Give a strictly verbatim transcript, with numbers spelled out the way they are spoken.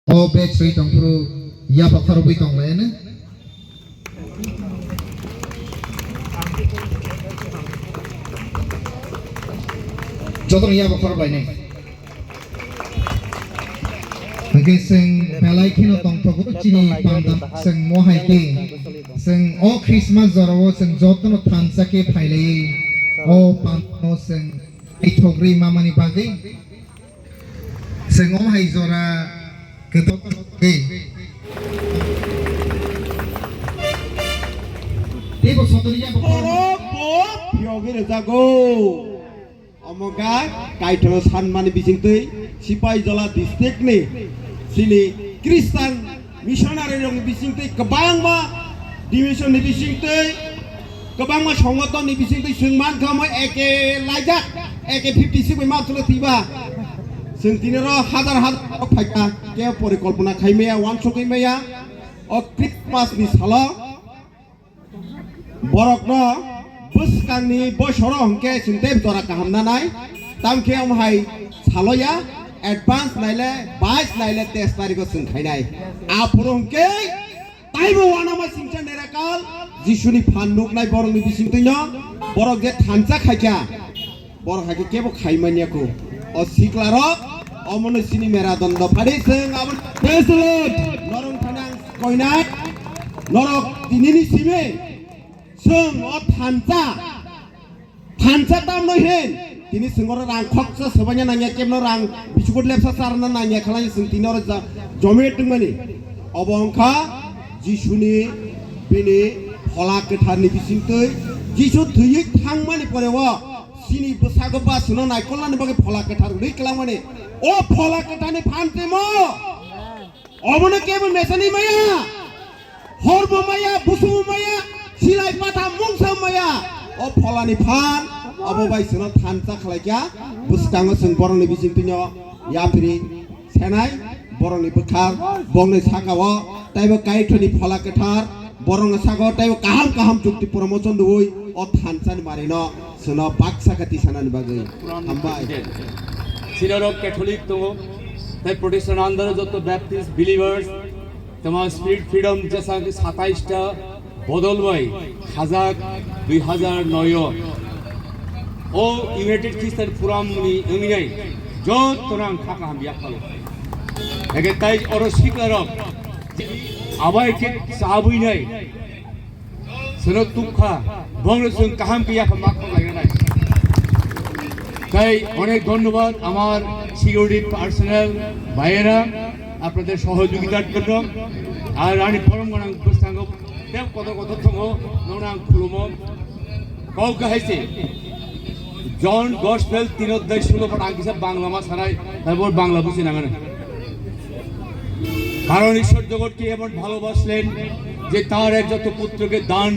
O batch rwi tongphuru yapha khorobwi tonglaino. Jotono yapha khorob lainai. Hwnkhe chwng belai kheno tongthogo chini panda chwng mohai khe chwng o Christmas jorao chwng jotono thansa khe phailaiwi o pandano chwng naithok rwi mamani bagwi. Chwng omo hai jora kwtal tei bo sotoni ya bo borok bo phiyogwi rwjago. Omo ga kaitho sanmani bisingtwi Sipaijala district ni chini Christian missionary rokni bisingtwi kwbangma division ni bisingtwi kwbangma songoton ni bisingtwi chwng mankha omo eke laijak, eke fifty six bai ma chwlo thiba. Chwng tini oro hazar hazar rok phaikha, kebo porikolpona khai maya, uansugwi maya. O Christmas ni salo borokno bwskangni bosoro hwnkhe chwng tei jora kaham nanai. Tamkhe omo hai salo ya, advance naile bais naile teis tarikho chwng khainai. Aphuru hwnkhe taibo uanama singcha nerakal Jisuni phan nuknai borokni bisingtwino borok je thansa khaikha, borok hai khe kebo khai manya kho. O siklarok omono chini mera dondo phadi chwng abo. Praise the Lord. Norok thanang koinai, norok tinini simi chwng o thansa, thansa tamno hin tini chwng oro rang khoksa swbaina nangya, kebno rang bisukut lepsa charna nangya khalai chwng tini oro ja-, jomit wngmani. Obo wngkha Jisuni bini phola kwtharni bisingtwi. Jisu thwiwi thangmani pore o chini bwsago ba chwngno naikolnani bagwi phola kwthar rwi kwlangmani. O phola kwtharni phan temo obono kebo mesani maya, horbo maya, busubo maya, silai patha mungsa maya. O pholani phan obo bai chwngno thansa khlaikha. Bwskango chwng borokni bisingtwino yapri senai, borokni bwkhak, borokni sakao taibo Kaitorni phola kwthar, borokni sakao taibo kaham kaham chukti promotion rwui o thansani marino chwngno baksa khe tisanani bagwi. Hambai. Sinorok Catholic tongo, tei Protestant andaro joto Baptist believers, toma Spirit Freedom jesa khe satais ta bodol bai khajak dui hajar noi o. O United Christian Forum ni wngwi nai joto rang kha kaham yak palo. Ege tai oro sikla rok abai khe sabui nai. Seno tukha, bongno chwng kaham khe yakha mak kok laina nai. Tai onek dhonnobad amar security personnel bhaiera, apnader sohojogitar jonno. Ar ani borom gonang bwskango tei kotor kotor thongo, nono ang khulumo. Kok hai se, John Gospel tin odhyay ষোলো pad ang kisa Bangla ma sanai, tarpor Bangla buji nangani. কারণ ঈশ্বর জগতকে এমন ভালোবাসলেন যে তার একজাত পুত্রকে দান